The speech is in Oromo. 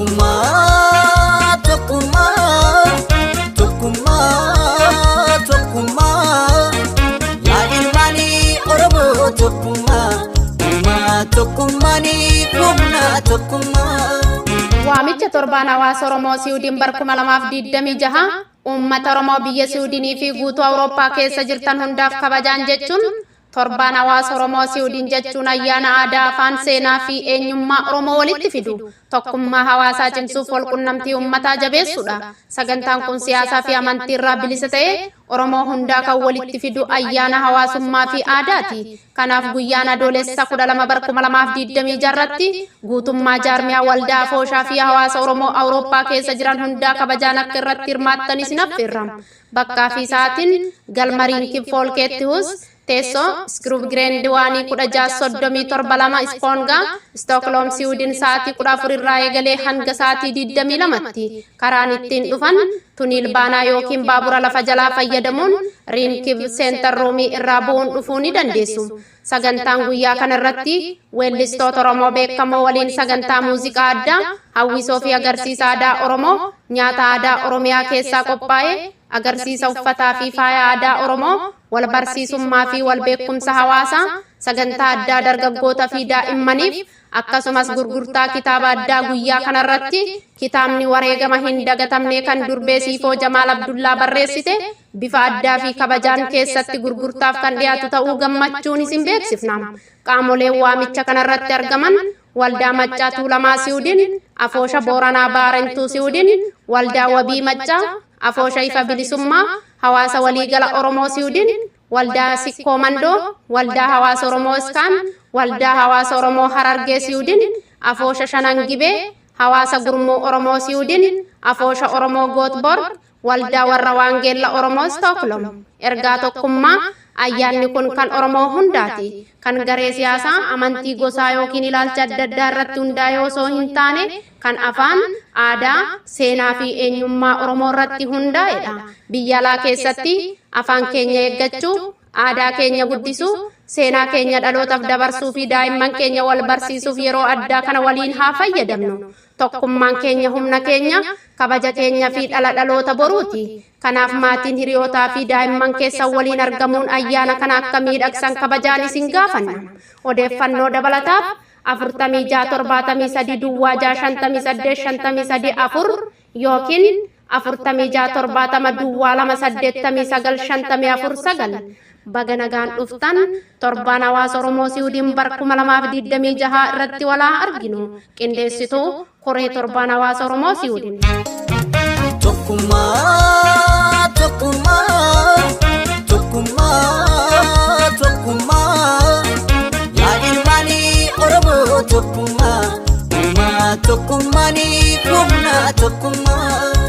Tokkummaa, tokkummaa, tokkummaa, tokkummaa. Yaa ilmaanii Oromoo tokkummaa, uumaa tokkummaanii humna tokkummaa. Waamicha torbaan hawaasa Oromoo Siwiidin bar 2026 uummata Oromoo biyya Siwiidinii fi guutuu Awurooppaa keessa jirtan hundaaf kabajaan jechuun, torbaan hawaasa Oromoo Siwiidin jechuun ayyaana aadaa, afaan, seenaa fi eenyummaa Oromoo walitti fidu, tokkummaa hawaasaa cimsuuf walqunnamtii uummataa jabeessuudha. Sagantaan kun siyaasaa fi amantii irraa bilisa ta'ee Oromoo hundaa kan walitti fidu ayyaana hawaasummaa fi aadaati. Kanaaf guyyaan Adoolessa 12 bar 2026 irratti guutummaa jaarmiyaa waldaa afooshaa fi hawaasa Oromoo Awurooppaa keessa jiran hundaa kabajaan akka irratti hirmaattanis naffeerra. Bakkaa fi sa'aatiin galma Rinkeby Folkets Hus, teessoo Skruvgränd waanii 16372 Spånga, Stockholm, Siwiidin, sa'aatii 14 irraa eegalee hanga sa'aatii 22tti. Karaan ittiin dhufan tunnelbana yookiin baabura lafa jalaa fayyadamuun Rinkeby Centrumii irraa bu'uun dhufuu ni dandeessu. Sagantaan guyyaa kana irratti weellistoota Oromoo beekamoo waliin sagantaa muuziqaa addaa, hawwisoo fi agarsiisa aadaa Oromoo, nyaata aadaa Oromiyaa keessaa qophaa'e, agarsiisa uffataa fi faaya aadaa Oromoo, wal barsiisummaa fi wal beekumsa hawaasaa, sagantaa addaa dargaggoota fi daa'immaniif, akkasumas gurgurtaa kitaaba addaa. Guyyaa kanarratti kitaabni Wareegama hin Dagatamne kan durbee Siifoo Jamaal Abdullaa barreessite bifa addaa fi kabajaan keessatti gurgurtaaf kan dhiyaatu ta'uu gammachuun isin beeksifna. Qaamoleen waamicha kanarratti argaman: Waldaa Maccaa Tuulamaa Siwudin, Afoosha Booranaa Baarentuu Siwudin, Waldaa Wabii Maccaa, Afoosha Ifa Bilisummaa, Hawaasa Waliigala Oromoo Siwudin, Waldaa Sikkoo Mandoo, Waldaa Hawaasa Oromoo Iskaan, Waldaa Hawaasa Oromoo Harargee Siwudin, Afoosha Shanan Gibee, Hawaasa Gurmuu Oromoo Siwudin, Afoosha Oromoo Gootborg, Waldaa Warra Waangeella Oromoo Stookholm. Ergaa tokkummaa: ayyaanni kun kan Oromoo hundaati. Kan garee siyaasaa, amantii, gosaa yookiin ilaalcha adda addaa irratti hundaa'e osoo hin taane kan afaan, aadaa, seenaa fi eenyummaa Oromoo irratti hundaa'edha. Biyya alaa keessatti afaan keenya eeggachuu, aadaa keenya guddisuu, seenaa keenya dhalootaaf dabarsuu fi daa'imman keenya wal barsiisuuf yeroo addaa kana waliin haa fayyadamnu. Tokkummaan keenya humna keenya, kabaja keenya fi dhala dhaloota boruuti. Kanaaf maatiin, hiriyootaa fi daa'imman keessan waliin argamuun ayyaana kana akka miidhagsan kabajaan isin gaafanna. Odeeffannoo dabalataaf 46 73 06 58 53 4 yookiin 46 70 02 89 54 9. Baga nagaan dhuftan. Torbaan hawaasa Oromoo Siwiidin bar 2026 irratti walaa arginu. Qindeessituu koree torbaan hawaasa Oromoo Siwiidin. Tokkummaa, tokkummaa, tokkummaa, tokkummaa. Yaa ilmaanii Oromoo tokkummaa, uumaa tokkummaanii humna tokkummaa.